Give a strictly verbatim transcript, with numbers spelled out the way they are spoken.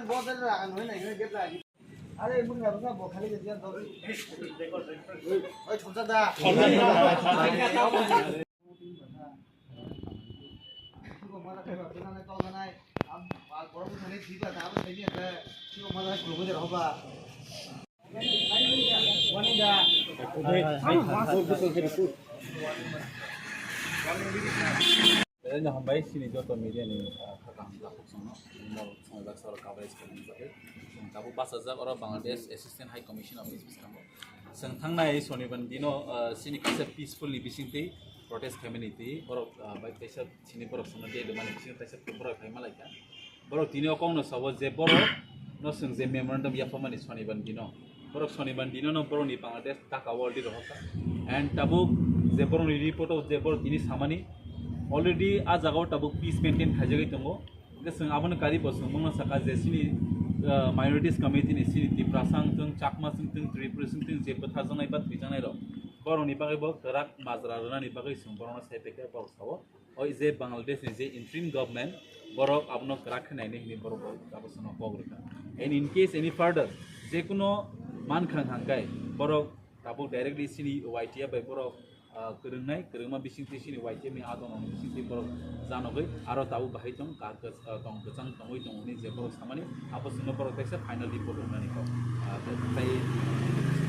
Botel ra, ang hoi nai, hoi get ra. Are, mung na, mung na, bo khali ge diyan, dol. Oi, thomsa da. Ko mala ko, ko na, to na, am, ba, boro ko thani, thik ba, ta, ba, thani, ta, ko mala ko, ko, hoba. Belai no hambai chini joto media ni, ah, khakang takhuk songno, norok songwi baksa rok coverage khaimani bagwi. Chwng tabuk bachajak oro Bangladesh Assistant High Commission of Peace bwskango. Chwng thangnai Sonibar ni dino, ah, chini kaisa peaceful ni bisingtwi protest khaimani twi borok, ah, bai kaisa chini borok songno tei rwmani bisingo kaisa borok phai malaikha. Borok tini o kokno sabo je borok no chwng je memorandum yapharmani Sonibar ni dino. Borok Sonibar ni dino no borok ni Bangladesh Dhaka o already rohorkha. And tabuk je borok ni report o je borok tini samani already a jaga o tabuk peace maintain khaijagwi tongo. Hingke chwng abono kari bo chwng mungno saka je chini, ah, minorities community ni chini Tiprasa wngthung, Chakma wngthung, Tripura wngthung je bwtharjaknai ba thwijaknai rok. Borok ni bagwi bo kwrak majra rwnani bagwi chwng borok no sai phaikha borok sabo. O je Bangladesh ni je interim government, borok abono kwrak khe nainai hinwi borok abo sono kok rwkha. And in case any further, je kuno mankhang hangkai, borok tabuk directly chini Y T F bai borok, ah, kwrwngnai, kwrwngma bisingtwi chini Y T F ni adon bisingtwi borok janogwi aro tabuk bahai tong, kar kwch-, ah, tong kwchang tongwi tongmani je borok samani, abo sono borok kaisa final report rwnani kok. Ah, tei